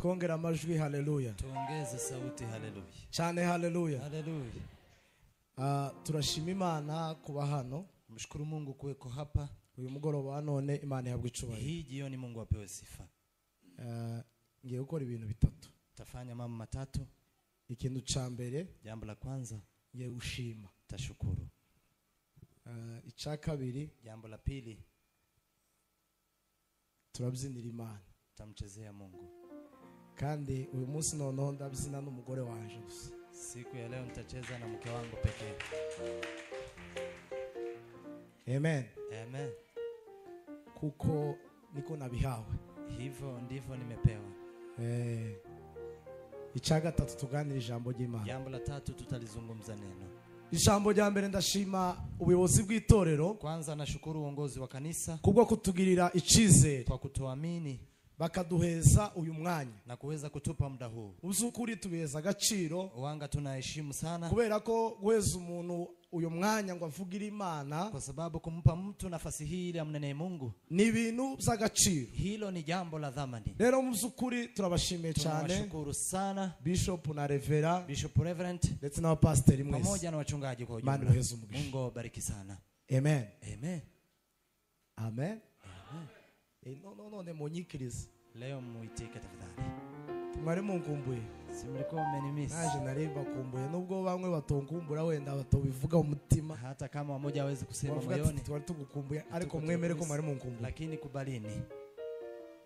Twongera amajwi, haleluya. Tuongeze sauti, haleluya. Cyane, haleluya. Haleluya. Turashima Imana kuba hano. Mshukuru Mungu kuweko hapa. Uyu mugoroba wa none Imana ihabwe icubahiro. Hii jioni Mungu apewe sifa. Ngiye gukora ibintu bitatu. Tafanya mambo matatu. Ikintu ca mbere, jambo la kwanza, ngiye gushima. Tashukuru. Ica kabiri, jambo la pili, turabyinira Imana. Tamchezea Mungu. Kandi uyu munsi noneho ndabyina n'umugore wanje gusa. Siku ya leo nitacheza na mke wangu pekee. Amen. Amen. Kuko niko nabihawe. Hivyo ndivyo nimepewa. Ica gatatu tuganira ijambo ry'Imana. Jambo la tatu tutalizungumza neno. Ijambo rya mbere ndashima ubuyobozi bw'itorero. Kwanza nashukuru uongozi wa kanisa kubwo kutugirira icizere, kwa kutuamini bakaduheza uyu mwanya na kuweza kutupa muda huu. Uzukuri tubiheza agaciro, wanga tunaheshimu sana, kubera ko guheza umuntu uyu mwanya ngo avugire Imana, kwa sababu kumpa mtu nafasi hii ili amnenee Mungu ni ibintu by'agaciro. Hilo ni jambo la dhamani. Rero mu byukuri turabashimiye cyane, tunawashukuru sana Bishop na Revera, Bishop Reverend, ndetse n'abapasteri mwese pamoja na wachungaji kwa ujumla. Mungu awabariki sana. Amen. Amen. Amen. No, no, no, munyikirize. Leo muitike tafadhali. Mwari munkumbuye. Si mlikuwa mmenimiss. Naje nari bakumbuye nubwo bamwe batonkumbura wenda batobivuga mu mutima. Hata kama mmoja hawezi kusema moyoni. Twari tugukumbuye ariko mwemere ko mwari munkumbuye. Lakini kubalini.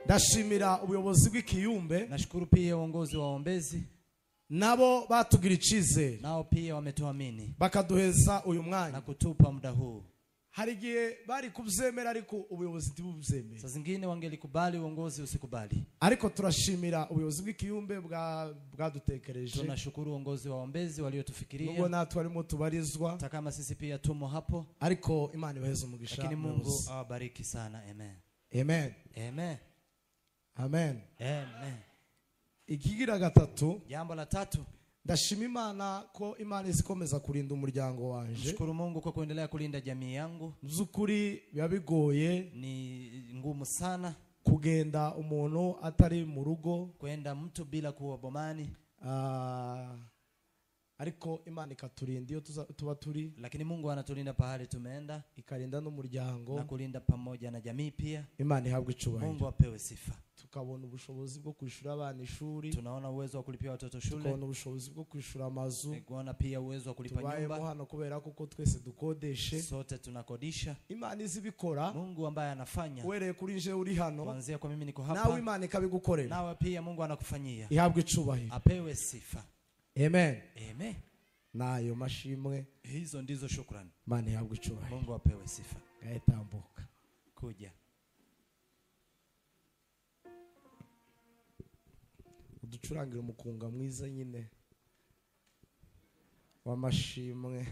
Ndashimira ubuyobozi bw'ikiyumbe. Nashukuru pia uongozi wa Ombezi. Nabo batugira icizere. Nao pia wametuamini. Bakaduheza uyu mwanya na kutupa muda huu. Hari igihe bari kubyemera ariko ubuyobozi ntibubyemere. Saa zingine wangelikubali uongozi usikubali. Ariko turashimira ubuyobozi bw'ikiyumbe bwadutekereje. Tunashukuru uongozi wa Ombezi waliotufikiria. Nubwo natwe arimo tubarizwa. Hata kama sisi pia tumo hapo. Ariko Imana ibaheze umugisha. Lakini Mungu awabariki sana. Amen. Amen. Amen. Amen. Amen. Ikigira gatatu, jambo la tatu, ndashima Imana ko Imana izikomeza kurinda umuryango wanje. Shukuru Mungu kwa kuendelea kulinda jamii yangu. Mzukuri biba bigoye, ni ngumu sana kugenda umuntu atari mu rugo, kwenda mtu bila kuwa bomani. Ariko Imana ikaturinda iyo tuba turi, lakini Mungu anatulinda pahali tumeenda, ikarinda n'umuryango na kulinda pamoja na jamii pia. Imana ihabwe icubahiro. Mungu apewe sifa. Tukabona ubushobozi bwo kwishura abana ishuri, tunaona uwezo wa kulipia watoto shule, tukabona ubushobozi bwo kwishura amazu, tunaona pia uwezo wa kulipa nyumba. Tubayemo hano kubera kuko twese dukodeshe, sote tunakodisha. Imana izibikora. Mungu ambaye anafanya, uhereye kuri nje uri hano, kuanzia kwa mimi niko hapa, nawe Imana ikabigukorera, nawe pia Mungu anakufanyia. Ihabwe icubahiro, apewe sifa. Amen. Amen. Nayo mashimwe, hizo ndizo shukrani. Imana ihabwe icubahiro. Mungu apewe sifa. Gaetambuka kuja uducurangira umukunga mwiza nyine w'amashimwe.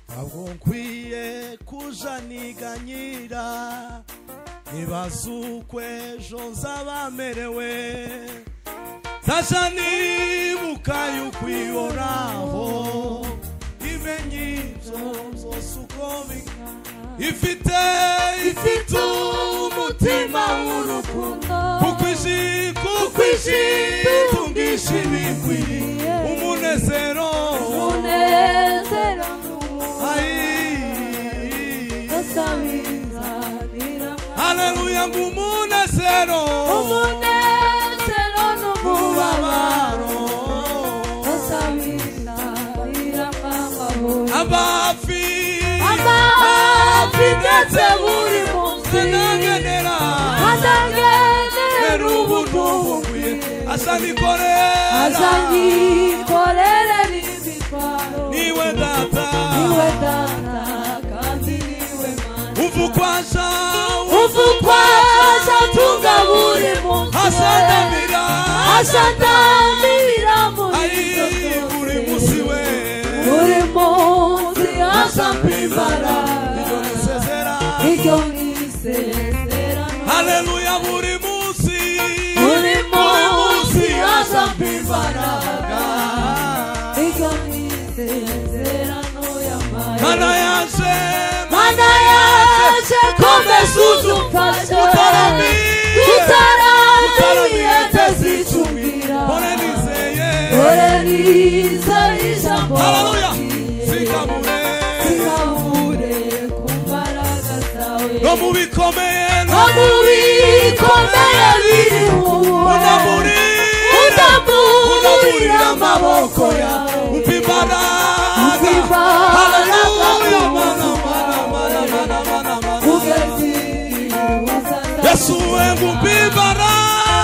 Ntabwo nkwiye kujaniganyira, nibaza uko ejo nzaba merewe, nzaja nibuka yuko ihoraho, imenye ibyo byose uko bingana, ifite umutima w'urukundo, kuko ijitungisha ibikwiye, umunezero Haleluya, umunezero, umunezero n'umubabaro, abafi ndetse buri munsi, anangenera ubuntu bukwiye, azanyikorera imitwaro, niwe data, niwe data kandi niwe Mana, uvukwasha uvukwasha tunga buri munsi, asandamira muri buri munsi we, buri munsi. imbaraga. Iryo ni isezerano. Iryo ni isezerano. Haleluya buri munsi. Buri munsi azampa imbaraga. Iryo ni isezerano yampaye. Mana yaje, Mana yaje, komeza udufashe. Tutaramiye ntazicumira. Mpore nizeye. Mpore nizeye ijambo Haleluya. wambwiye. Sinkamure. Sinkamure ku mbaraga zawe. No mu bikomeye. No mu bikomeye biriho. Unamurire. Unamurire amaboko yawe. Umpa imbaraga. Umpa imbaraga. Haleluya. Mana, mana, mana, mana, mana, mana. Kugeza igihe uzaza. Yesu we ngumpa imbaraga.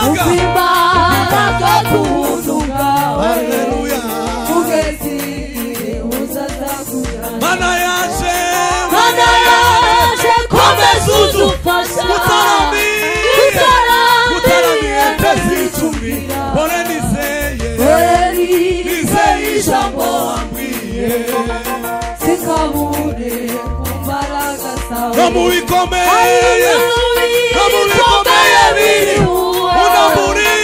Umpa imbaraga ku buntu bwawe. Haleluya. Kugeza igihe uzaza kujyana. Mana yaje. Mana yaje, komeza udufashe. Utaramiye. Tutaramiye ntazicumira. Mpore nizeye. Mpore Nizeye nizeye ijambo ijambo wambwiye. Sinkamure ku mbaraga zawe. No mu bikomeye. No mu bikomeye biriho. Unamurire.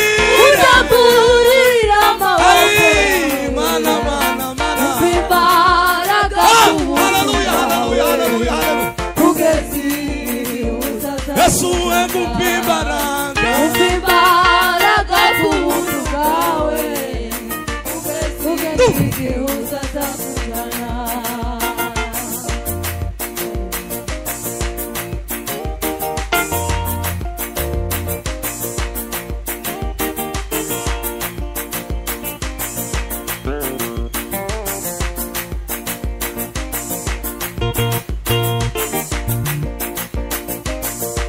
Unamurire amaboko. Ay, mana, mana, mana. Umpa imbaraga Ah, ku buntu haleluya, haleluya, bwawe. haleluya, haleluya. Kugeza igihe uzaza. Yesu we ngumpa imbaraga. Umpa imbaraga ku buntu bwawe. Kugeza igihe uzaza kujyana.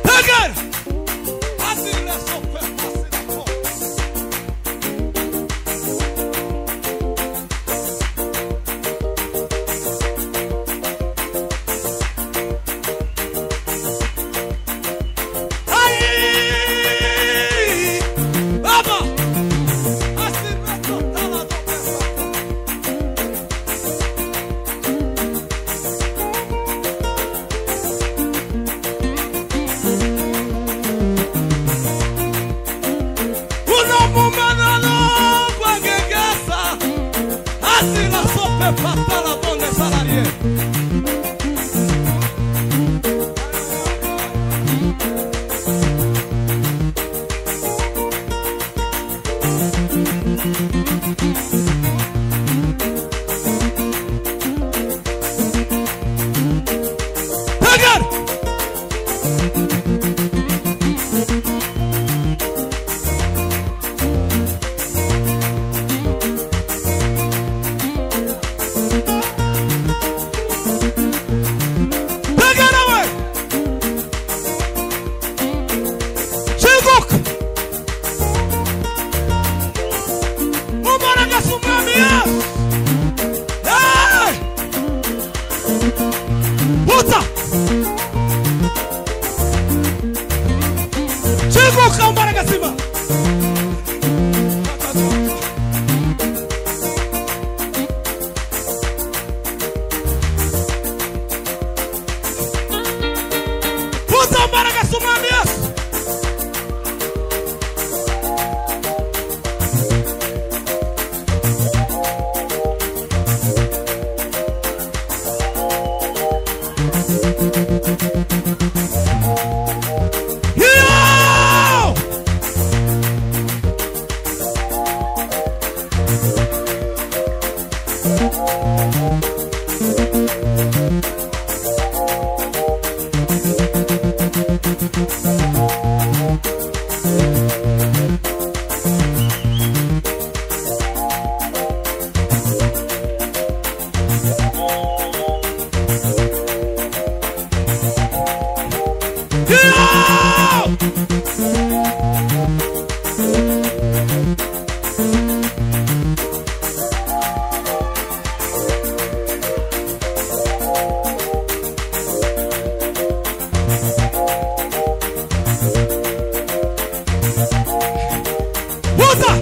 Pegar! Asina sope, asina sope. Ai! Baba! Asina sope, la dope. Unomumanano kwangegesa asina sope patala bonde salarie. Pegar! Pegar away! Shinguk! Mumbaraga sumami Yesu! Hey! Puta! Shinguka umbaraga sima! Puta umbaraga sumami Yesu! Yo! Yo! Puta!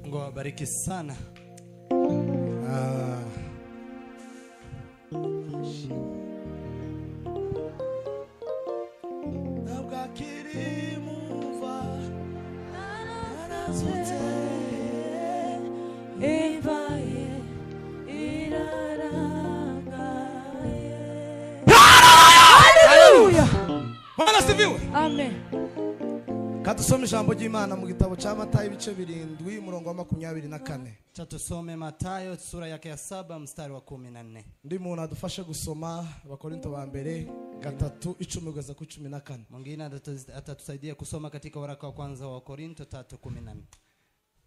Mungu awabariki sana. Amen. Katusome ijambo ry'Imana mu gitabo cha Matayo ibice 7 umurongo wa 24. Cha tusome Matayo sura yake ya 7 mstari wa 14. Ndi muntu adufashe gusoma Abakorinto ba mbere 3:10 kugeza ku 14. Mwingine atatusaidia kusoma katika waraka wa kwanza wa Korinto 3:14.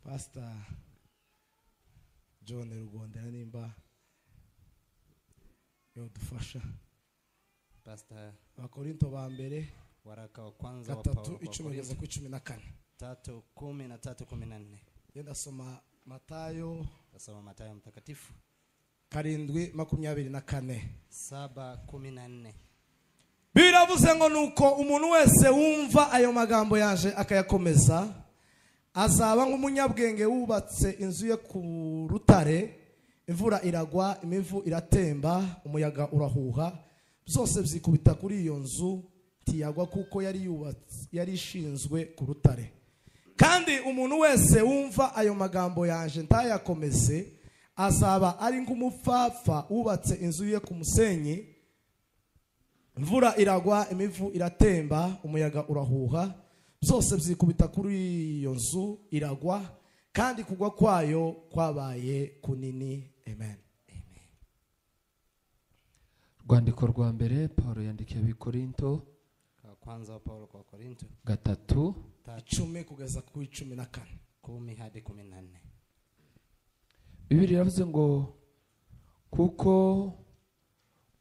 Pastor John Rugondera nimba yodufasha. Pastor Abakorinto ba mbere waraka wa kwanza wa Paulo 3:10 kugeza ku 14. 3:10 na 3:14. Yenda soma Matayo, nasoma Matayo mtakatifu 7:24. 7:14. Biravuze ngo nuko umuntu wese wumva ayo magambo yaje akayakomeza azaba nk'umunyabwenge wubatse inzu ye ku rutare, imvura iragwa, imivu iratemba, umuyaga urahuha, byose byikubita kuri iyo nzu tiyagwa kuko yari yubatse, yari ishinzwe ku rutare. Kandi umuntu wese wumva ayo magambo yaje ntayakomeze azaba ari nk'umupfapfa wubatse inzu ye ku musenyi, imvura iragwa, imivu iratemba, umuyaga urahuha, byose byikubita kuri iyo nzu iragwa, kandi kugwa kwayo kwabaye kunini. Amen. Amen. Rwandiko rwa mbere Paulo yandikiye Abikorinto, kwanza wa Paulo kwa Korinto 3:10 kugeza ku 14. 10 hadi 14. Bibiliya iravuze ngo kuko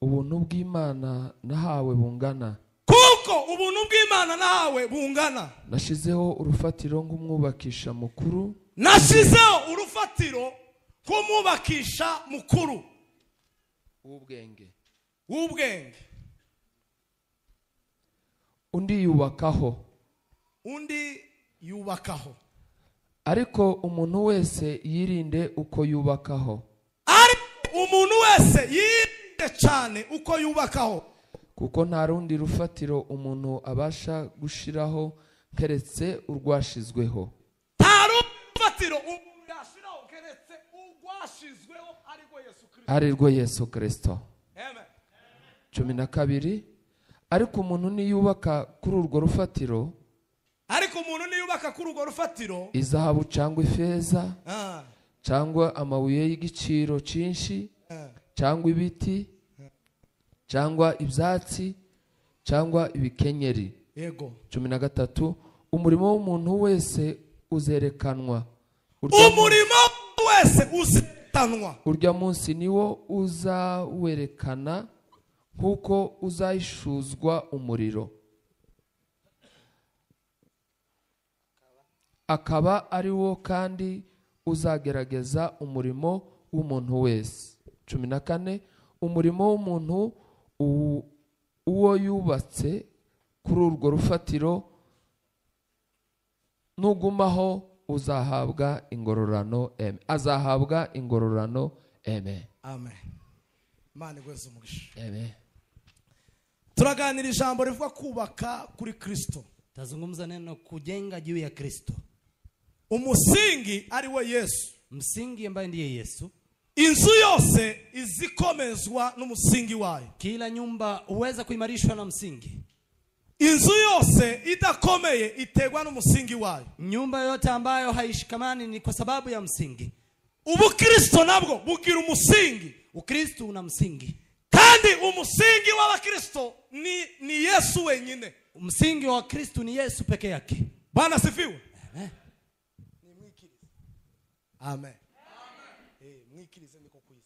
ubuntu bw'Imana nahawe bungana, kuko ubuntu bw'Imana nahawe bungana, nashizeho urufatiro nk'umwubakisha mukuru, nashizeho urufatiro nk'umwubakisha mukuru w'ubwenge, w'ubwenge, undi yubakaho, undi yubakaho. Ariko umuntu wese yirinde uko yubakaho, ariko umuntu wese yirinde cyane uko yubakaho, kuko nta rundi rufatiro umuntu abasha gushiraho keretse urwashizweho. Nta rufatiro umuntu yashiraho keretse urwashizweho, ariko Yesu Kristo, arirwo Yesu Kristo. Amen. 12. Ariko umuntu niyubaka kuri urwo rufatiro, ariko umuntu niyubaka kuri urwo rufatiro, izahabu cyangwa ifeza, cyangwa amabuye y'igiciro cyinshi, cyangwa ibiti, cyangwa ibyatsi, cyangwa ibikenyeri. Yego. 13. Umurimo w'umuntu wese uzerekanwa, umurimo wese uzerekanwa, urya munsi niwo uzawerekana, kuko uzayishuzwa umuriro, akaba ari wo kandi uzagerageza umurimo w'umuntu wese. 14. Umurimo w'umuntu uwo yubatse kuri urwo rufatiro nugumaho uzahabwa ingororano. Azahabwa ingororano. Amen. Amen. Imana iguheze umugisha. Amen. Turaganira ijambo rivuga kubaka kuri Kristo. Tazungumza neno kujenga juu ya Kristo. Umusingi ari we Yesu. Msingi ambaye ndiye Yesu. Inzu yose izikomezwa n'umusingi wayo. Kila nyumba huweza kuimarishwa na msingi. Inzu yose idakomeye itegwa n'umusingi wayo. Nyumba yote ambayo haishikamani ni kwa sababu ya msingi. Ubukristo nabwo bugira umusingi. Ukristo una msingi. Kandi umusingi w'abakristo ni Yesu wenyine. Msingi wa Kristo ni Yesu peke yake. Bwana sifiwe. Amen. Nimwikirize. Amen. Mwikirize niko kwiza.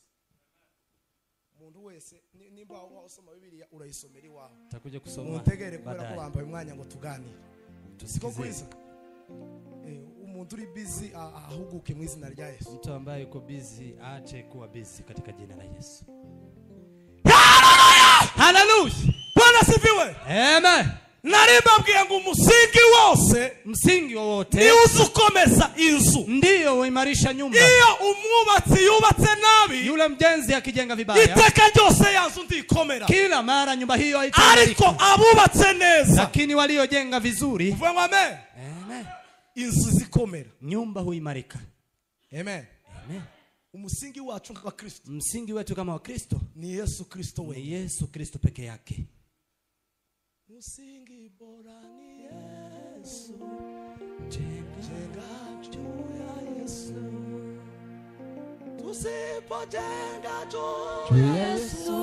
Umuntu wese nimba wasoma Bibiliya urayisomera iwawe. Takuja kusoma. Mutegere kubera ko bambaye umwanya ngo tuganire. Siko kwiza. Umuntu uri busy ahuguke mu izina rya Yesu. Mtu ambaye yuko busy aache kuwa busy katika jina la Yesu. Haleluya. Bwana sifiwe. Amen. Naribabwiye ngo umusingi wose, msingi wowote ni uzukomeza inzu, ndio uimarisha nyumba. Iyo umwubatsi yubatse nabi, yule mjenzi akijenga vibaya, iteka ryose yanzu ndikomera. Kila mara nyumba hiyo haitaimarika. Ariko abubatse neza, lakini waliojenga vizuri, uvuga ngo amen. Amen. Inzu zikomera, nyumba huimarika. Amen. Amen. Umusingi wacu nka Kristo, msingi wetu kama Wakristo ni Yesu Kristo wewe. Ni Yesu Kristo peke yake. Msingi bora ni Yesu, jenga juu ya Yesu, tusipojenga juu ya Yesu,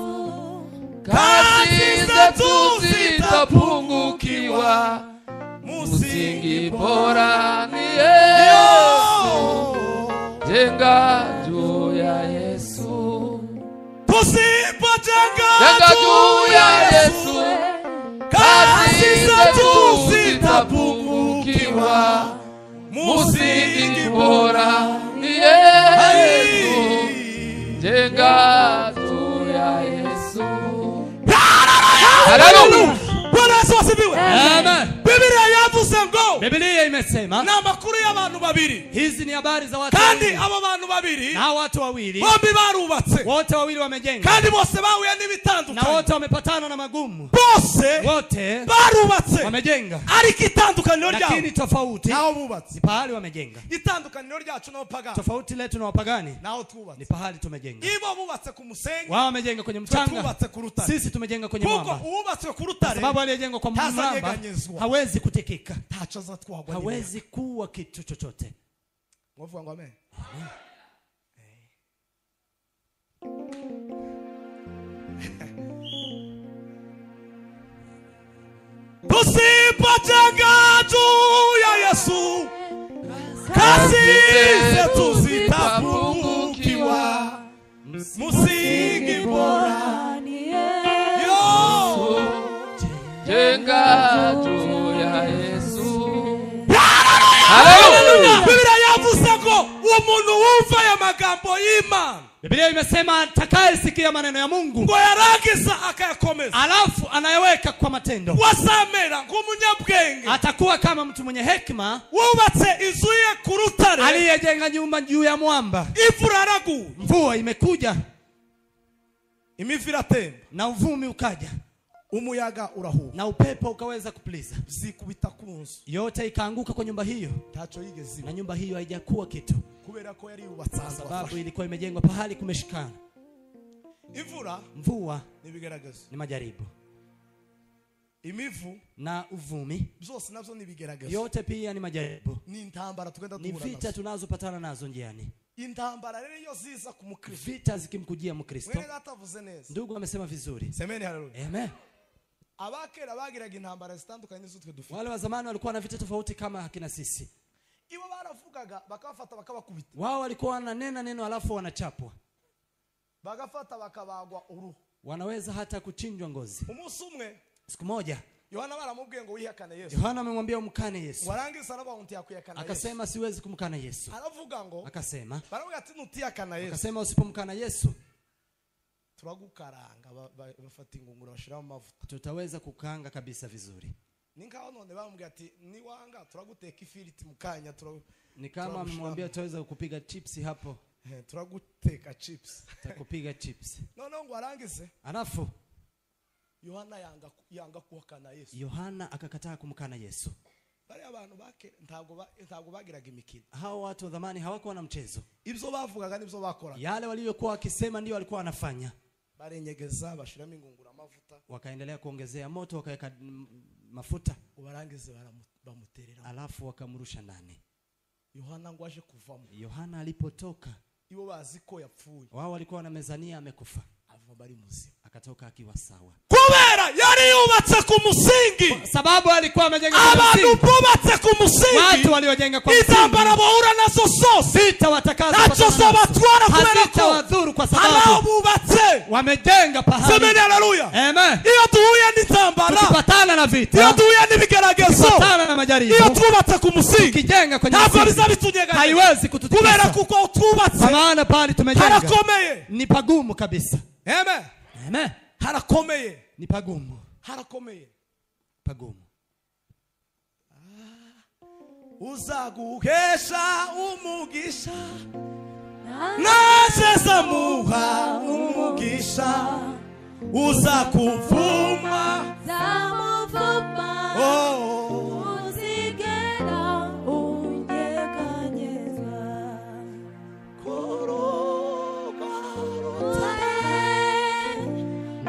kazi zetu zitapungukiwa. Msingi bora ni Yesu, jenga juu ya Yesu, tusipojenga juu ya Yesu, kazi zetu zitapungukiwa. Msingi bora ni Yesu, jenga juu ya Yesu. Haleluya. Bwana Yesu asifiwe. Amen. Biblia yavuze ngo, Biblia imesema, na makuru y'abantu babiri. Hizi ni habari za watu Kandi wawili. abo bantu babiri, na watu wawili, bombi barubatse. Wote wawili wamejenga. Kandi bose bahuye n'ibitandukanye. Na wote wamepatana na magumu. Bose wote barubatse. Wamejenga. Ariko itandukaniro ryabo, lakini tofauti, nao bubatse. Ni pahali wamejenga. Itandukaniro ryacu n'abapagani, tofauti letu na wapagani, nao twubatse. Ni pahali tumejenga. Ibo bubatse ku musenyi, wao wamejenga kwenye mchanga, twubatse ku rutare. Sisi tumejenga kwenye mwamba. Kuko uwubatse ku rutare, sababu aliyejengwa kwa mwamba hawezi kutikika, hawezi kuwa kitu chochote. Mwavuga ngo amen. Amen. Tusipojenga juu ya Yesu, kazi zetu zitapungukiwa. Msingi bora ni Yesu, jenga juu ya Yesu. Haleluya. Biblia yavuze ngo umuntu wumva aya magambo y'Imana, Biblia imesema atakayesikia maneno ya Mungu ngo yarangiza akayakomeza, alafu anayeweka kwa matendo, wazamera nk'umunyabwenge, atakuwa kama mtu mwenye hekima, wubatse inzu ye ku rutare, aliyejenga nyumba juu ya mwamba. Imvura yaraguye, mvua imekuja, imivu iratemba, na uvumi ukaja, umuyaga urahuha, na upepo ukaweza kupuliza, zikubita ku nzu, yote ikaanguka kwa nyumba hiyo, ntacho yigeze, na nyumba hiyo haijakuwa kitu, kubera ko yari yubatse kwa sababu ilikuwa imejengwa pahali kumeshikana. Imvura, mvua ni ibigaragazo, ni majaribu. Imivu na uvumi, byose navyo ni ibigaragazo, yote pia ni majaribu, ni intambara tugenda ni duhura vita nazo, tunazopatana nazo njiani. Intambara rero iyo ziza ku mukristo, vita zikimkujia Mkristo. Mwene data avuze neza, ndugu amesema vizuri, semeni haleluya. Amen. Abakera bagiraga intambara zitandukanye z'utwe dufite. Wale wa zamani walikuwa na vita tofauti kama hakina sisi. Ibo baravugaga bakabafata bakabakubita. Wao walikuwa wananena neno alafu wanachapwa. Bagafata bakabagwa uruhu. Wanaweza hata kuchinjwa ngozi. Umunsi umwe, siku moja, Yohana baramubwiye ngo wihakane Yesu. Yohana amemwambia umkane Yesu. Warangiza nabo ntiyakwihakana Yesu. Akasema siwezi kumkana Yesu. Aravuga ngo, akasema, baravuga ati nutihakana Yesu. Akasema usipomkana Yesu turagukaranga, bafata ingunguru bashiramo amavuta. Tutaweza kukaanga kabisa vizuri. Ni nkaho none bamubwiye ati niwanga turaguteka ifiriti mukanya Ni kama amemwambia tutaweza kupiga chips hapo. Turaguteka chips. Takupiga chips. Noneho ngo arangize. Alafu Yohana yanga kuhakana Yesu. Yohana akakataa kumkana Yesu. Bari abantu bake ntabwo bagiraga imikino. Hao watu wa zamani hawakuwa na mchezo. Ibyo bavugaga nibyo bakoraga. Yale waliokuwa wakisema ndio walikuwa wanafanya. Barenyegeza bashiramo ingungura amavuta. Wakaendelea kuongezea moto, wakaweka mafuta. Ubarangize bamuterera. Alafu wakamrusha ndani. Yohana ngo aje kuvamo. Yohana alipotoka, ibo bazi ko yapfuye. Wao walikuwa wanamezania amekufa. Ava bari muzima. Akatoka akiwa sawa. Kubera yari yubatse ku musingi. Sababu alikuwa amejenga ku musingi. Abantu bubatse ku musingi. Watu waliojenga kwa musingi. Intambara bahura nazo zose. Vita watakazo. Nacho zobatwara kubera ko wadhuru kwa sababu aho bubatse wamejenga pahali. Semeni haleluya. Amen. Iyo duhuye n'intambara, tukipatana na vita, iyo duhuye n'ibigeragezo, tukipatana na majaribu, iyo twubatse ku musingi, tukijenga kwenye ntabwo msingi, bizabitunyeganyeza. Haiwezi kututikisa. Kubera kuko twubatse, kwa maana pahali tumejenga harakomeye. Ni pagumu kabisa. Amen. Amen. Harakomeye. Ni pagumu. Harakomeye. Pagumu. Uzaguhesha umugisha, nasezamuha umugisha, uzakuvuma zamuvuma, oh, uzigera unyeganyezwa. Koroga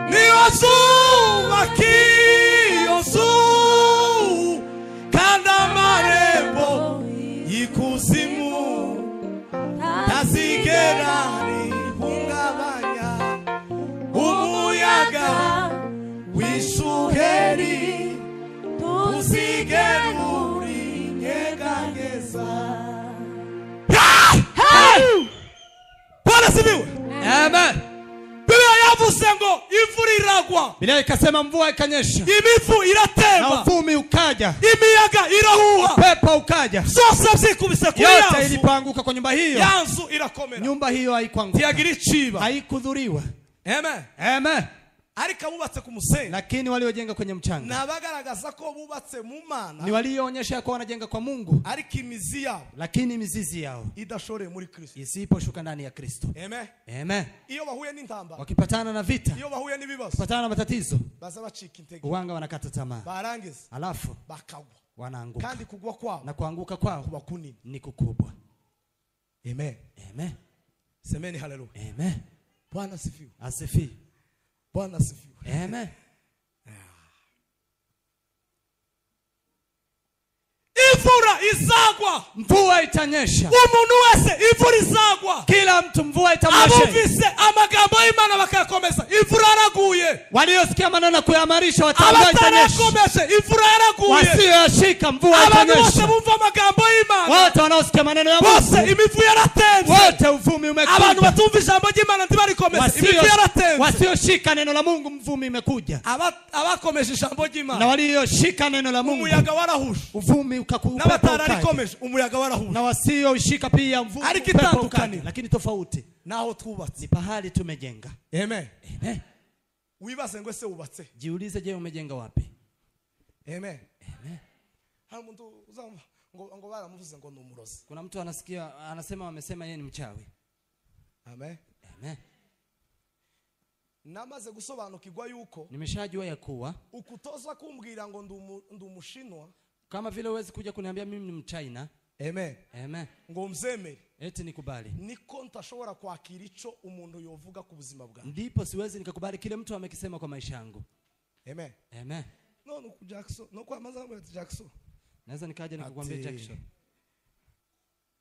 niyo zubaka iyo nzu, kandi amarembo y'ikuzimu ntazigera rihungabanya. Umuyaga w'ishuheri ntuzigera urinyeganyeza. Bwana asifiwe. Amen. Biblia yavuze ngo imvura iragwa. Biblia ikasema mvua ikanyesha. Imivu iratemba. Na uvumi ukaja. Imiyaga irahuha. Pepo ukaja. Zose byikubise kuri ya Yote nzu. ilipoanguka kwa nyumba hiyo. Ya nzu irakomera. Nyumba hiyo haikuanguka. Ntiyagira iciba. Haikudhuriwa. Amen. Amen. Ariko abubatse ku musenyi, lakini waliojenga kwenye mchanga, nabagaragaza ko bubatse mu Mana, ni walioonyesha kwa wanajenga kwa Mungu, ariko imizi yao, lakini mizizi yao idashoreye muri Kristo, isiposhuka ndani ya Kristo. Amen. Amen. Iyo bahuye n'intambara, wakipatana na vita, iyo bahuye n'ibibazo, wakipatana na matatizo, baza bacika intege, uwanga wanakata tamaa, barangiza alafu bakagwa, wanaanguka. Kandi kugwa kwao, na kuanguka kwao kuba kunini, ni kukubwa. Amen. Amen. Semeni haleluya. Amen. Bwana asifiwe. Asifiwe. Bwana asifiwe. Amen. Imvura izagwa. Mvua itanyesha. Umuntu wese imvura izagwa. Kila mtu mvua itamnyesha. Abumvise amagambo y'Imana bakayakomeza, imvura yaraguye. Waliosikia maneno na kuyamarisha watambua itanyesha. Abatarakomeje, imvura yaraguye. Wasioyashika mvua Abantu itanyesha. bose bumva amagambo y'Imana, wote wanaosikia maneno ya Mungu, bose imivu yaratemvye. Wote uvumi umekuja. Abantu batumva ijambo ry'Imana ntibarikomeze, imivu yaratemvye. Wasioshika neno la Mungu, mvumi imekuja. Abakomeje ijambo ry'Imana, na walioshika neno la Mungu, umuyaga warahusha, uvumi ukakuja. N'abatararikomeje, umuyaga warahusha. Na wasioshika pia mvumi Ariko upepo itandukaniro. ukaja. Lakini tofauti naho twubatse, ni pahali tumejenga. Amen. Amen. Wibaze ngo ese wubatse. Jiulize, je, umejenga wapi? Amen. Amen. Hari umuntu uzamva ngo baramuvuze ngo ni umurozi. Kuna mtu anasikia anasema wamesema yeye ni mchawi. Amen. Amen. Namaze gusobanukirwa yuko nimeshajua ya kuwa ukutoza kumbwira ngo ndi umushinwa, kama vile huwezi kuja kuniambia mimi ni mchina. Amen. Amen. Ngo mzemere, eti nikubali. Niko ntashobora kwakira ico umuntu yovuga ku buzima bwawe. Ndipo siwezi nikakubali kile mtu amekisema kwa maisha yangu. Amen. Amen. No no Jackson, no kwa maza ngo Jackson. Naweza nikaja nikakwambia Jackson,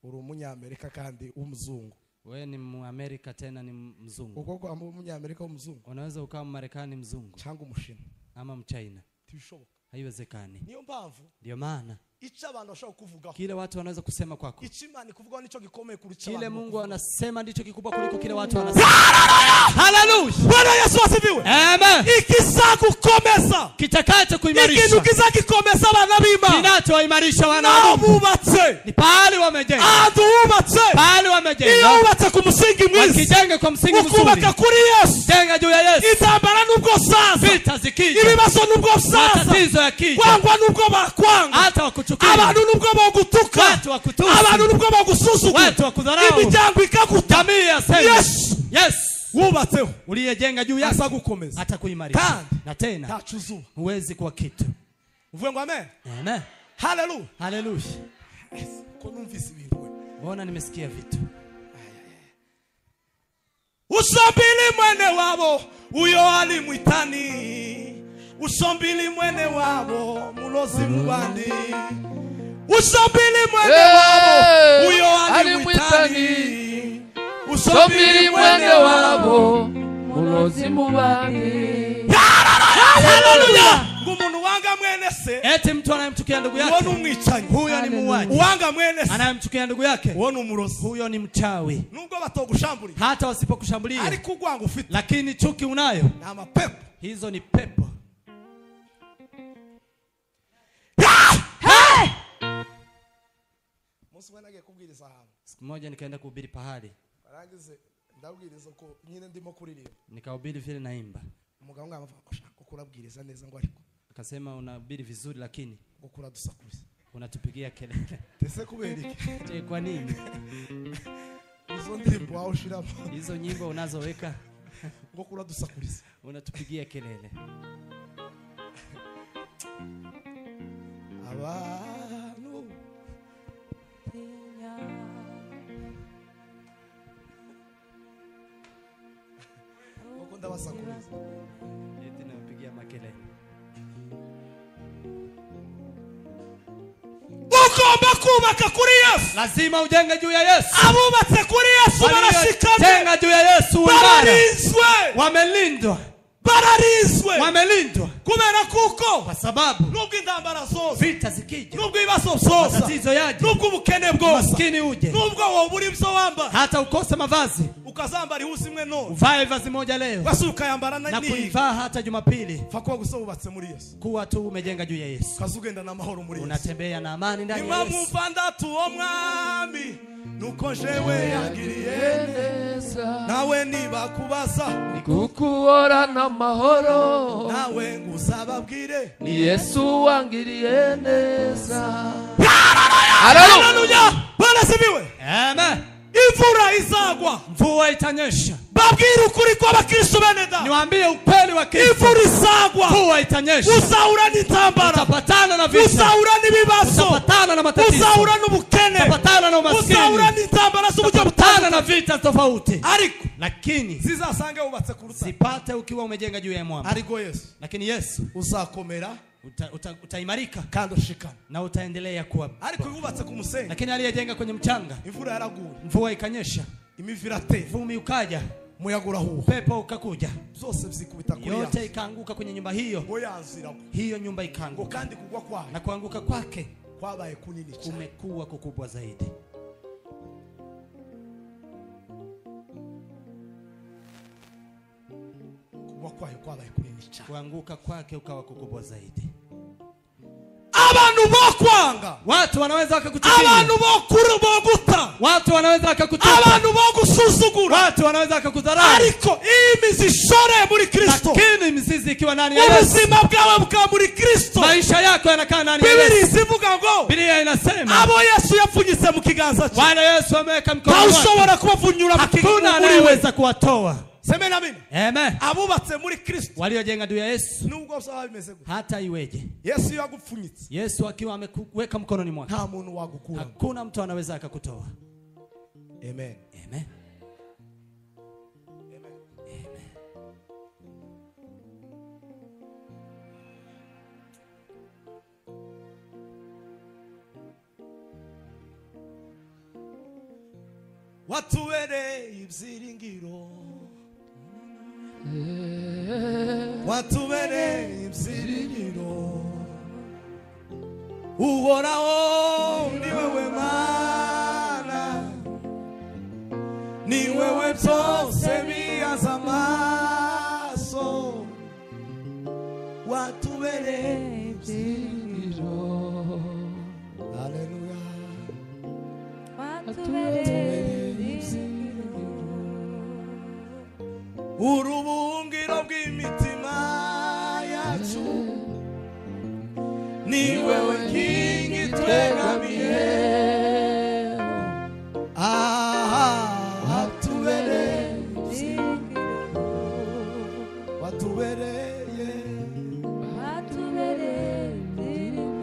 uri umunyamerika kandi umzungu. Wewe ni Muamerika tena ni mzungu. Uko kwa umunyamerika umzungu. Unaweza ukawa Marekani mzungu cyangwa umushinwa ama Mchina. Tibishoboka. Haiwezekani. Niyo mpamvu, ndio maana ico abantu bashobora kuvugaho, kile watu wanaweza kusema kwako, ico Imana ikuvugaho nico gikomeye kuruta kile abantu. Mungu anasema ndicho kikubwa kuliko kile watu wanasema. Haleluya. Bwana Yesu asifiwe. Amen. Ikizagukomeza, Kitakacho kuimarisha, Ikintu kizagikomeza abana b'Imana, kinachowaimarisha wana wa naho Mungu bubatse, ni pahali wamejenga, ahantu wubatse, pahali iyo wamejenga, wubatse ku musingi mwiza, wakijenga kwa msingi mzuri, ukubaka kuri Yesu, jenga juu ya Yesu. Intambara nubwo zaza, Vita zikija, ibibazo nubwo zaza, matatizo yakija, kwangwa nubwo bakwanga, hata wakuchukia, abantu nubwo bagutuka, watu wakutusi, abantu nubwo bagusuzugura, watu wakudharau, imiryango ikaguta, jamii yaseme Yesu Yes, wubatseho uliyejenga juu yake azagukomeza, atakuimarisha, Kandi na tena ntaco uzuba. huwezi kuwa kitu. Uvuge ngo amen. Amen. Haleluya. Haleluya. Ko numvise ibintu we. Mbona nimesikia vitu. Usombili mwene wabo uyo alimwitani, usombili mwene wabo mulozi mubandi, usombili mwene wabo uyo alimwitani, Usombili mwene wabo mulozi mubandi. Haleluya. Ngumuntu wanga mwene se, Eti mtu anayemchukia ndugu uwo yake ni umwicanyi. huyo ni muuaji. Uwanga mwene se, Anayemchukia ndugu yake uwo ni umurozi. huyo ni mchawi. Nubwo batogushambuliye, Hata wasipokushambulia, ariko urwango ufite lakini chuki unayo, ni amapepo. hizo ni pepo. Umunsi umwe nagiye kubwiriza ahantu, Siku moja nikaenda kuhubiri pahali, barangize ndabwiriza ko nyine ndimo kuririmba, nikahubiri vile naimba, umugabo ngo avuga ko shaka kurabwiriza neza, ngo ariko akasema unahubiri vizuri lakini ngo kuradusakuriza. unatupigia kelele. Ese kubera iki? Je, kwa nini? Izo ndirimbo wawe ushiramo, Hizo nyimbo unazoweka ngo kuradusakuriza, unatupigia kelele. Abantu ngo ndabasakuriza, Eti napigia makelele. Ugomba kubaka kuri Yesu. Lazima ujenge juu ya Yesu. Abubatse kuri Yesu barashikamye, Jenga juu ya Yesu imara. bararinzwe, Wamelindwa, bararinzwe, wamelindwa, kubera kuko kwa sababu nubwo intambara zose, vita zikija, nubwo ibibazo byose, matatizo yaje, nubwo ubukene bwose, maskini uje, nubwo wowe uri ibyo wambara, hata ukose mavazi, ukazambara ihusi imwe none, uvae vazi moja leo wese ukayambara na n'iyi, kuivaa hata Jumapili, pfa kuba gusa wubatse muri Yesu, kuwa tu umejenga juu ya Yesu, ukaza ugenda n'amahoro muri Yesu. unatembea na amani ndani ya Impamvu Yesu. mva ndatuwo mwami nuko jewe yangiriye Neza, nawe nibakubaza kukuhorana amahoro, nawe nguzababwire ni Yesu wangiriye neza. Haleluya. Haleluya. Bwana asifiwe. Amen. Imvura izagwa, Mvua itanyesha. babwire ukuri kw'abakristo bene da, Niwaambie ukweli wa Kristo, imvura izagwa, mvua itanyesha, uzahura n'intambara, utapatana na vita, uzahura n'ibibazo, utapatana na matatizo, uzahura n'ubukene, utapatana na umaskini, uzahura n'intambara z'uburyo utapatana na butandukanye, vita tofauti, ariko lakini zizasange wubatse ku rutare, zipate ukiwa umejenga juu ya mwamba. ariko Yesu Lakini Yesu uzakomera utaimarika kandi ushikame. na utaendelea kuwa. Ariko yubatse ku musenyi, Lakini aliyejenga kwenye mchanga, imvura yaraguye, mvua ikanyesha, imivu iratera, vumi ukaja, umuyaga urahuha, pepo ukakuja, byose byikubita kuri yote ya ikaanguka kwenye nyumba hiyo, ngo yanzu iragwa, hiyo nyumba ngo ikaanguka, kandi kugwa kwayo na kuanguka kwake kwabaye kunini cyane. kumekuwa kukubwa zaidi. Kugwa kwayo kwabaye kunini cyane. Kuanguka kwake ukawa kukubwa zaidi. Abantu bokwanga, Watu wanaweza wakakuchukia, abantu boguta, watu wanaweza wakakutupa, abantu bogusuzugura, watu wanaweza wakakudharau, ariko iyi mizi ishoreye muri Kristo, lakini mizizi ikiwa ndani ya Yesu, ubuzima bwawe bukaba muri Kristo. maisha yako yanakaa ndani ya Bibiri Yesu. zivuga ngo Biblia inasema abo Yesu yapfunyitse mu kiganza cye, wale Yesu ameweka mkono wake, ntawushobora kubavunyura mu hakuna kiganza muri we. anayeweza kuwatoa. Seme na mimi, Amen. abubatse muri Kristo, Waliojenga juu ya Yesu, nubwo byaba bimeze gutya, hata iweje, Yesu iyo agupfunyitse, Yesu akiwa amekuweka mkononi mwake, nta muntu wagukuramo. hakuna mtu anaweza akakutoa. Amen. Amen. Watubereye ibyiringiro, watubereye ibyiringiro, Uhoraho ni wewe Mana, ni wewe byose bihaza amaso, watubereye Watubereye ibyiringiro. Haleluya. Watubereye ibyiringiro. Urubuhungiro bw'imitima yacu ni wewe nkingi twegamiye. Aha, watubereye ibyiringiro. Watubereye, watubereye ibyiringiro.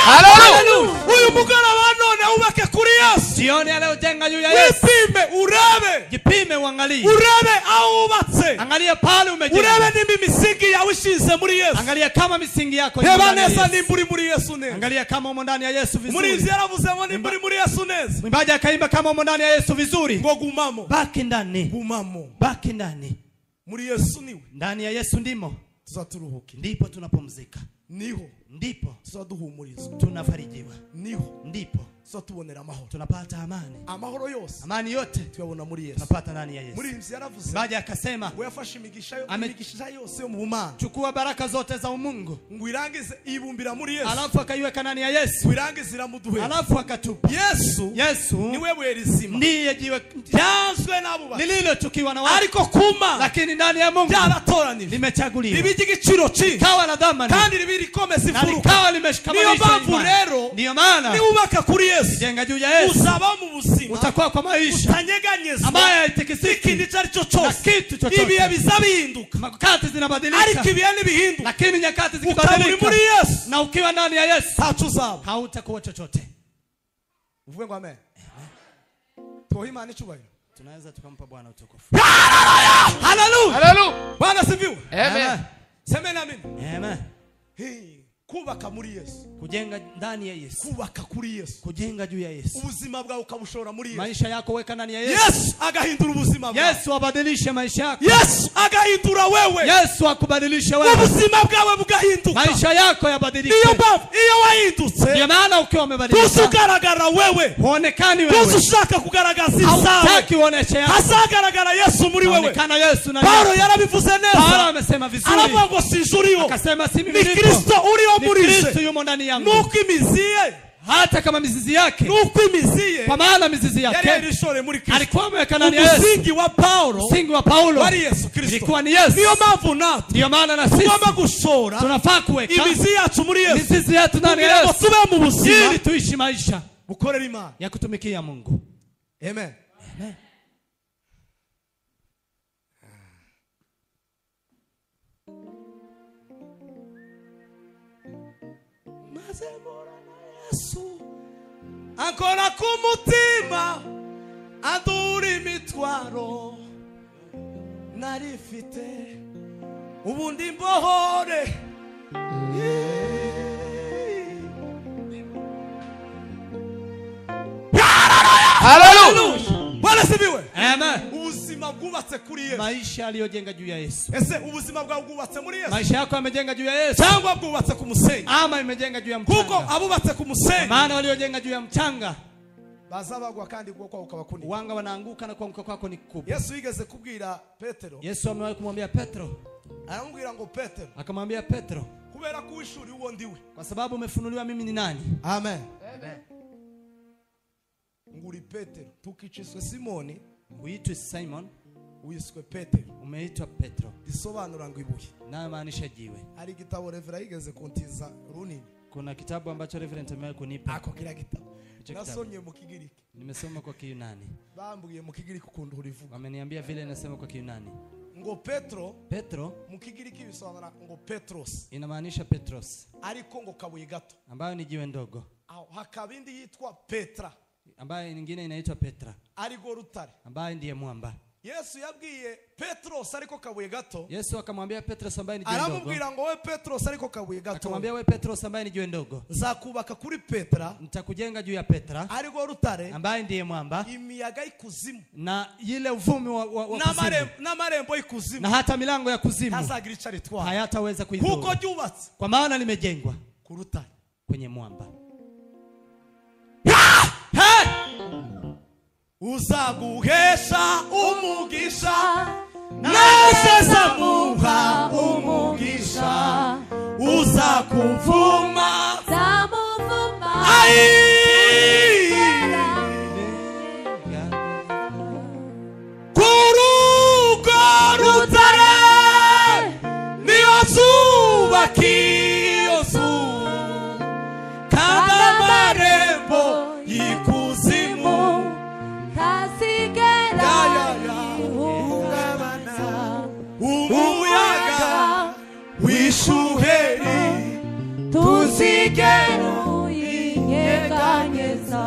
Haleluya. Uyu mugoroba none wubake kuri Yesu. Jioni ya leo jenga juu ya Yesu. Wipime urebe. Jipime uangalie. Urebe aho wubatse. Angalia pale umejenga. Urebe nimba imisingi yawe ishinze muri Yesu. Angalia kama misingi yako imo Reba ndani ya neza Yesu. nimba uri muri Yesu neza. Angalia kama umo ndani ya Yesu Muri vizuri. ivyo yaravuze ngo nimba uri muri Yesu neza. Mwimbaji akaimba kama umo ndani ya Yesu vizuri. Ngo gumamo. Baki ndani. Gumamo. Baki ndani. Muri Yesu niwe Ndani ya Yesu ndimo. tuzaturuhuke. Ndipo tunapumzika. Niho Ndipo tuzaduhumurizwa. tunafarijiwa. Niho Ndipo tuzatubonera amahoro. tunapata amani. Amahoro yose Amani yote tuyabona muri Yesu. tunapata ndani ya Yesu. Muri ivyo yaravuze Mwimbaji akasema ngo yafashe imigisha yo Ame- imigisha yose yo mu Mana chukua baraka zote za umungu, ngo irangize ibumbira muri Yesu. alafu akaiweka ndani ya Yesu, Ngo irangize iramuduhera. alafu akatupa. Yesu Yesu niwe buye rizima ndiye jiwe ryanzwe n'abubatsi lililochukiwa na watu, ariko kuma lakini ndani ya Mungu byaratoranijwe limechaguliwa, riba iry'igiciro cyinshi likawa la dhamani kandi riba irikomeza na imfuruka. likawa limeshikamanisha Niyo mpamvu imani. rero, Ndiyo maana niwubaka kuri Yesu jenga juu ya Yesu, uzaba mu buzima utakuwa kwa maisha utanyeganyezwa ambayo haitikisiki ikintu icyo ari cyo na cyose. kitu chochote. Ibihe biza bihinduka, Nyakati zinabadilika, ariko ibihe ntibihinduka. lakini nyakati Ukaba uri zikibadilika muri Yesu na ukiwa ndani ya Yesu ntaco uzaba. hautakuwa chochote. Uvuge ngo amen. Tuhe Imana icyubahiro. Tunaweza tukampa Bwana utukufu. Haleluya. Haleluya. Bwana asifiwe. Amen. Semeni amen. Amen. Hey, kubaka muri Yesu, Kujenga ndani ya Yesu, kubaka kuri Yesu, kujenga juu ya Yesu, ubuzima bwawe ukabushora muri Yesu. maisha yako weka ndani ya Yesu. Yesu agahindura ubuzima bwawe. Yesu abadilishe maisha yako. Yesu agahindura wewe. Yesu akubadilishe wewe, Ubuzima bwawe bugahinduka. maisha yako yabadilike. Niyo mpamvu iyo wahindutse Ndio maana ukiwa tuzi umebadilika ugaragara wewe, huonekani tuzi wewe, ushaka kugaragaza izawe, hautaki uoneshe yako, hazagaragara Yesu muri wewe. onekana Yesu na Paulo yarabivuze Paulo neza, amesema vizuri, aravuga ngo sinje uriho, akasema si mimi ni nilipo, Kristo uriho ni muri Kristo je. yumo ndani yangu. Nuko imizi ye, Hata kama mizizi yake, nuko imizi ye kwa maana mizizi yari yake yarishoreye muri Kristo. alikuwa ameweka ndani ya Yesu. Umusingi wa Paulo Msingi wa Paulo wari Yesu Kristo. ilikuwa ni Yesu. Niyo mpamvu natwe Ndiyo maana na sisi tugomba gushora tunafaa kuweka imizi yacu muri Yesu mizizi yetu ndani ya kugira ngo Yesu tube mu buzima ili tuishi maisha bukorera Imana. ya kutumikia Mungu. Amen. Amen. Maze mpura na Yesu ankora ku mutima andura imitwaro narifite ubundi mbohore. Haleluya. Bwana asifiwe. Amen. Ubuzima bwubatse kuri Yesu. Maisha aliyojenga juu ya Yesu. Ese ubuzima bwawe bwubatse muri Yesu Maisha yako yamejenga juu ya Yesu cyangwa bwubatse ku musenyi? ama imejenga juu ya Kuko mchanga? abubatse ku musenyi Maana waliojenga juu ya mchanga baza bagwa kandi ukuboko kwabo kukabakunika. wanga wanaanguka na kuanguka kwako ni kukubwa. Yesu yigeze kubwira Petero, Yesu amewahi kumwambia Petro, aramubwira ngo Petero, akamwambia Petro, kubera ko wishuriye uwo ndiwe. kwa sababu umefunuliwa mimi ni nani. Amen. Nguri Petero, tukiciswe Simoni, Uitwe Simon, wiswe Petero. umeitwa Petro, Risobanura ngo ibuye. nayo maanisha jiwe. Hari igitabo Revera yigeze kuntiza runini. Kuna kitabu ambacho Reverend amewahi kunipa, Ako kiriya gitabo. Hicho kitabu. Nasomye mu Kigiriki. nimesoma kwa Kiyunani, Bambwiye mu Kigiriki ukuntu urivuga. wameniambia vile nasema kwa Kiyunani. Ngo Petro Petro mu Kigiriki bisobanura ngo Petros, inamaanisha Petros, ariko ngo kabuye gato. ambayo ni jiwe ndogo, Aho hakaba indi yitwa Petra, ambayo nyingine inaitwa Petra, ariko rutare. ambaye ndiye mwamba. Yesu yabwiye Petros ariko kabuye gato, Yesu akamwambia Petros ambaye ni jiwe ndogo, aramubwira ngo we Petros ariko kabuye gato, akamwambia we Petros ambaye ni jiwe ndogo, nzakubaka kuri Petra nitakujenga juu ya Petra ariko rutare, ambaye ndiye mwamba, imiyaga y'ikuzimu na ile uvumi wa kuzimu, n'amarembo y'ikuzimu na hata milango ya kuzimu ntazagira icyo aritwara, hayataweza kuko kuidhuru, ryubatse kwa maana limejengwa ku rutare. kwenye mwamba. Uzaguhesha umugisha Nasezamuha umugisha uzakumvuma zamuvuma ai kurugo rutare niyo zubakiyo zu kandi amarembo y'ikuzimu ntazigera ihungabana umuyaga w'ishuheri tuzigera uyinyeganyeza.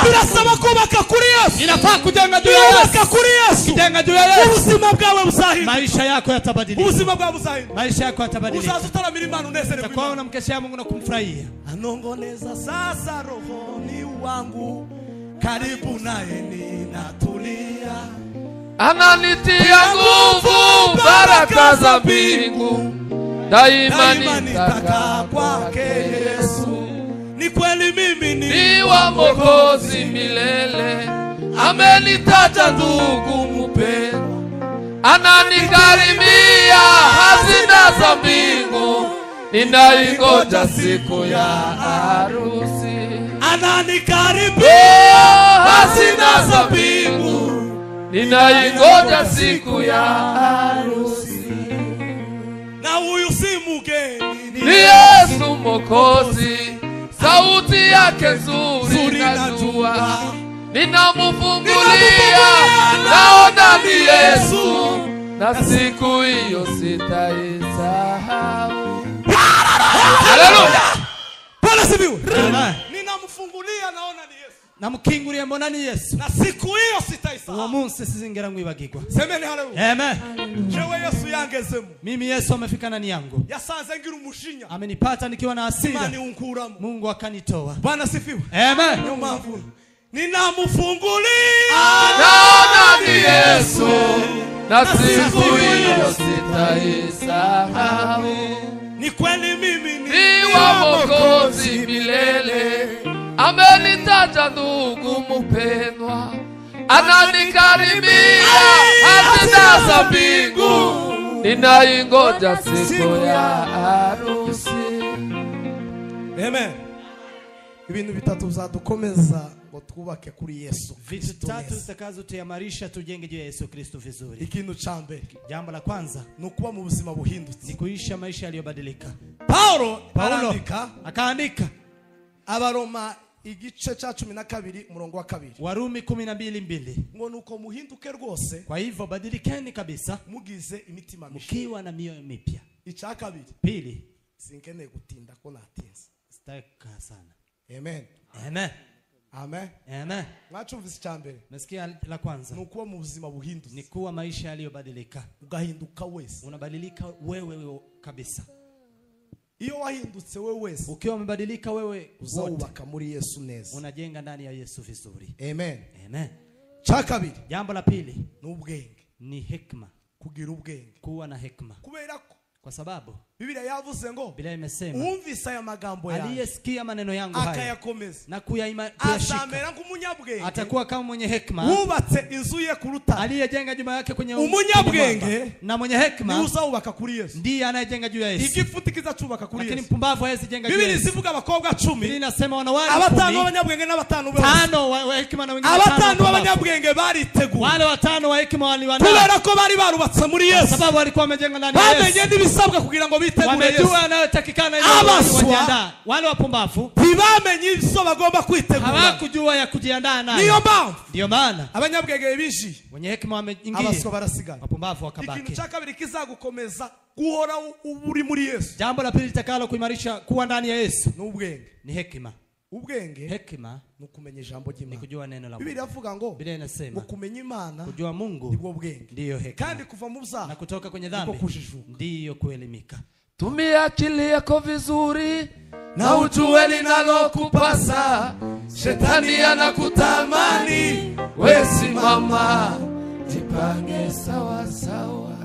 Birasaba kubaka kuri Yesu. Inafaa kujenga juu ya Yesu. Kubaka kuri Yesu. Kujenga juu ya Yesu. Ubuzima bwawe buzahinduka. Maisha yako yatabadilika. Ubuzima bwawe buzahinduka. Maisha yako yatabadilika. Uzaza utaramira Imana unezerewe. Utakuwa unamkeshea Mungu na kumfurahia. Anongoneza sasa rohoni wangu, karibu naye ninatulia. Ananitia nguvu baraka za mbingu, daima nitakaa kwake Yesu. Ni kweli mimi ni wa Mwokozi milele, amenitaja ndugu mpendwa, ananikarimia hazina za mbingu, ninaingoja siku ya harusi. Ananikaribia hazina za mbingu, ninaingoja siku ya harusi. Na huyu si mgeni, ni Yesu Mwokozi, sauti yake nzuri najua, ninamufungulia naona ni Yesu, na siku hiyo sitaisahau. Haleluya! Bwana asifiwe. Ninamfungulia naona ni Yesu. Namkingulia mbona ni Yesu. Na siku hiyo sitaisahau. Uwo munsi sizingera ngwibagirwa. Semeni haleluya. Amen. Jewe Yesu yangezemo. Mimi Yesu amefika ndani yangu. Yasanze ngira umushinya. Amenipata nikiwa na hasira. Imana unkuramo. Mungu akanitoa. Bwana asifiwe. Amen. Niyo mpamvu ninamufungulia naona ni Yesu, na siku hiyo sitaisahau. Ni kweli mimi ni wa Mwokozi milele, amenitaja ndugu mpendwa, ananikaribia hazina za mbingu, ninaingoja siku ya harusi. Amen. Ibintu bitatu bizadukomeza ngo twubake kuri Yesu. Vitu tatu zitakazotuimarisha tujenge juu ya Yesu Kristo vizuri. Ikintu cha mbere, jambo la kwanza ni ukuba mu buzima buhindutse, ni kuisha maisha yaliyobadilika. Paulo akaandika Abaroma igice cha 12 umurongo wa 2. Warumi 12:2. Ngo nuko muhinduke rwose. Kwa hivyo badilikeni kabisa, mugize imitima mishya, mkiwa na mioyo mipya. Icya kabiri. Pili, sinkeneye gutinda ko natinze. Sitaka sana. Amen. Amen. Amen. Amen. Mwacumvise icya mbere. Nasikia la kwanza. Ni ukuba mu buzima buhindutse. Ni kuwa maisha yaliyobadilika. Ugahinduka wese. Unabadilika wewe kabisa. Iyo wahindutse wewe wese, ukiwa umebadilika wewe, uzubaka muri Yesu neza. Unajenga ndani ya Yesu vizuri. Amen. Amen. Cha kabiri. Jambo la pili ni ubwenge. Ni hekima. Kugira ubwenge. Kuwa na hekima. Kubera ko kwa sababu Biblia yavuze ngo Biblia imesema uwumvise aya magambo yanjye, aliyesikia maneno yangu haya akayakomeza na kuyashika, azamera nk'umunyabwenge, atakuwa kama mwenye hekima, wubatse inzu ye ku rutare. Aliyejenga nyumba yake kwenye umunyabwenge na mwenye hekima ni uzawubaka kuri Yesu, ndiye anayejenga juu ya Yesu. Igifuti kizacubaka kuri Lakini Yesu. mpumbavu hawezi jenga juu ya Biblia Yesu. zivuga abakobwa 10, Biblia inasema wanawake abatanu 10, b'abanyabwenge n'abatanu b'abaswa. tano wa hekima na wengine Abatanu tano b'abanyabwenge bariteguye. Wale watano wa hekima waliwandaa. Kubera ko bari barubatse muri Yesu. Kwa sababu walikuwa wamejenga ndani ya Yesu. Bamenye n'ibisabwa kugira ngo bitegure Yesu. Wamejua yanayotakikana ili wajiandae. Wale wapumbavu ntibamenye ibyo bagomba kwitegura. Hawakujua ya kujiandaa nayo. Niyo mpamvu Ndio maana abanyabwenge binjiye, wenye hekima wameingia, abaswa barasigara, wapumbavu wakabaki. Ikintu cya kabiri kizagukomeza guhora uri muri Yesu, jambo la pili litakalo kuimarisha kuwa ndani ya Yesu ni ubwenge. Ni hekima. Ubwenge Hekima ni ukumenya ijambo ry'Imana. Ni kujua neno la Mungu. Biblia iravuga ngo Biblia inasema kumenya Imana, kujua Mungu nibwo bwenge. Ndiyo hekima. Kandi kuva mu byaha na kutoka kwenye dhambi ndiyo kuelimika. Tumia akili yako vizuri na ujue linalokupasa. Shetani anakutamani, we simama, jipange sawa sawa.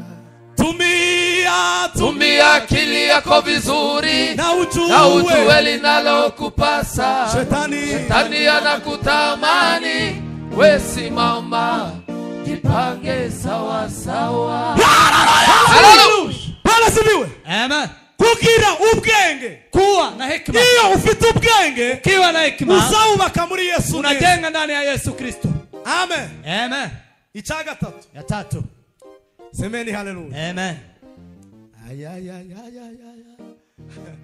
Tumia akili yako vizuri na ujue linalokupasa. Shetani anakutamani, we simama, Jipange sawa sawa. Bwana asifiwe. Amen. Kugira ubwenge, Kuwa na hekima. Iyo ufite ubwenge, Ukiwa na hekima uzawubaka muri Yesu neza. unajenga ndani ya Yesu Kristo. Amen. Amen. Icya gatatu. Ya tatu. Semeni haleluya. Amen. Ay ay ay ay ay ay.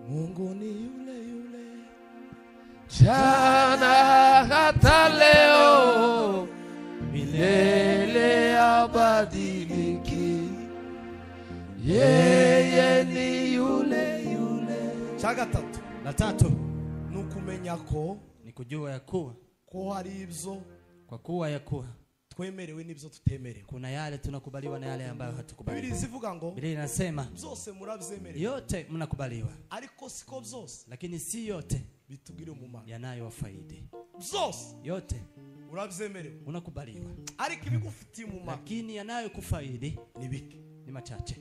Mungu ni yule yule jana hata leo milele habadiliki. Yeye ni yule yule. Icya gatatu. La tatu Nukumenya ko ni kujua ya kuwa ko hari ibyo kwa kuwa ya kuwa twemerewe n'ibyo tutemerewe. Kuna yale tunakubaliwa na yale ambayo hatukubaliwa. Biblia izivuga ngo Biblia inasema byose murabyemerewe, yote mnakubaliwa, ariko siko byose lakini si yote bitugirira umumaro. yanayowafaidi. Byose Yote urabyemerewe, unakubaliwa, ariko ibigufitiye umumaro lakini yanayokufaidi ni bike, ni machache.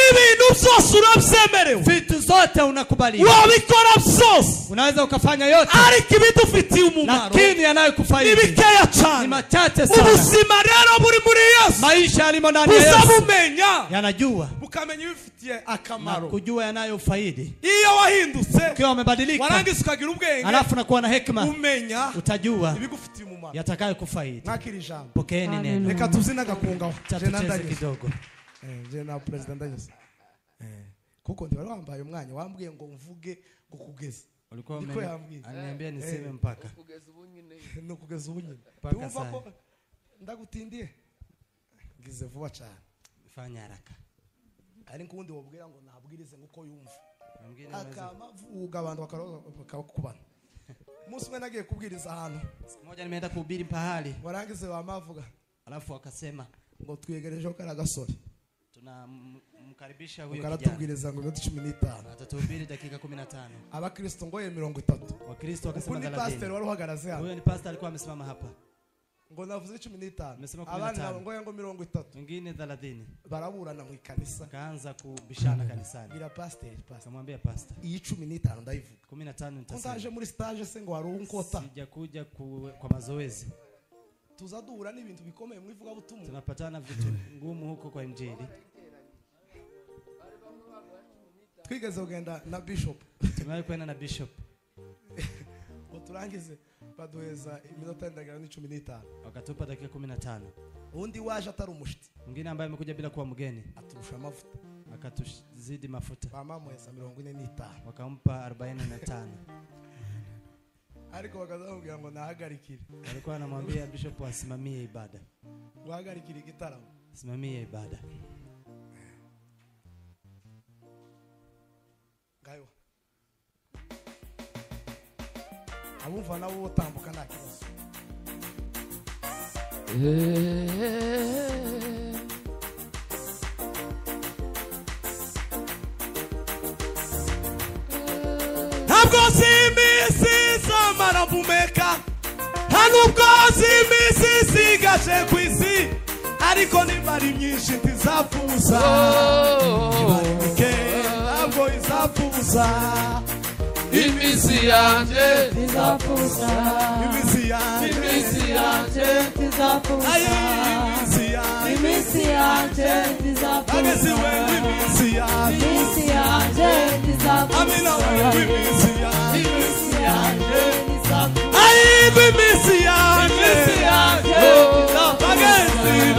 Ibintu byose urabyemerewe, Vitu zote unakubaliwa, wabikora byose, unaweza ukafanya yote, ariko ibidufitiye umumaro lakini ni yanayokufaidi bikeya ni cyane. machache sana. Ubuzima rero buri muri Yesu, Maisha yalimo ndani ya Yesu buzabumenya, yanajua bukamenya ibifitiye na akamaro. kujua yanayofaidi. Iyo wahindutse Ukiwa umebadilika warangiza ukagira ubwenge, alafu na kuwa na hekima, umenya utajua ibigufitiye umumaro. yatakayokufaidi. Mwakira ijambo. Pokeeni neno. Reka tuzina gakungaho. Tucheze kidogo. Je na president ndanyuze. Kuko ndi wari wambaye umwanya wambwiye ngo mvuge ngo kugeza. Ulikuwa Niko yambwiye. aliniambia niseme mpaka. Kugeza ubu nyine. No kugeza ubu nyine. Mpaka Ndumva sana. ko ndagutindiye. Ngize vuba cyane. Fanya haraka. Ari nkundi wabwira ngo nabwirize nguko yumva. Mwingine anaweza. Akamavuga abantu bakakubana. Umunsi umwe nagiye kubwiriza ahantu. Siku moja nimeenda kuhubiri pahali, Warangize bamavuga alafu wakasema ngo twegerejeho kara gasore. Tunamkaribisha huyo kijana. Karatubwiriza ngo iminota 15. Atatuhubiri dakika 15. Abakristo ngo ye 30. Wakristo wakasema Uku ni pastor 30. wari uhagaze hano. Huyo ni pastor alikuwa amesimama hapa. Ngo navuze 15. Amesema Abandi 15. nabo ngo ye ngo 30. Wengine 30. Baraburana mu ikanisa. Kaanza kubishana kanisani. Bira pastor, pastor. Akamwambia pastor, Iyi 15 ndayivuga. 15 Ko nitasema. ndaje muri stage se ngo wari unkota. Sijakuja kwa mazoezi. Tuzaduhura n'ibintu bikomeye mu ivuga butumwa. Tunapatana vitu ngumu huko kwa injili. Twigeze kugenda na bishop. Tumewahi kwenda na bishop. Ngo turangize baduheza iminota ndagera 15. Wakatupa dakika 15. Undi waje atari umushitsi. Mwingine ambaye amekuja bila kuwa mgeni Aturusha amavuta. akatuzidi mafuta. Bamamuheza 45. Wakampa 45. Ariko bakazamubwira ngo nahagarikire. Walikuwa wanamwambia bishop asimamie ibada. Guhagarikire igitaramo. Simamie ibada. Ngayo. Abumva nabo botambuka nta kibazo. Ntabwo z'iminsi zamara mpumeka, nta nubwo z'iminsi zigaje ku isi, ariko niba ari myinshi ntizapfuza, niba ari mike ntabwo izapfuza. Iminsi yanjye ntizapfuza, Iminsi yanjye, iminsi yanjye ntizapfuza, aye, iminsi yanjye, iminsi yanjye ntizapfuza, ageze we iminsi yanjye, iminsi yanjye ntizapfuza, amina we iminsi yanjye, iminsi yanjye ntizapfuza, aye, iminsi yanjye, iminsi yanjye ageze ntizapfuza,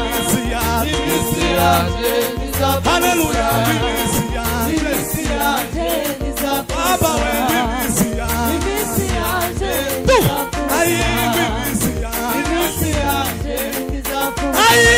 iminsi yanjye, iminsi yanjye ntizapfuza, haleluya, iminsi yanjye, iminsi yanjye ntizapfuza, baba we iminsi yanjye, iminsi yanjye aye, ntizapfuza, iminsi yanjye, iminsi yanjye ntizapfuza, aye,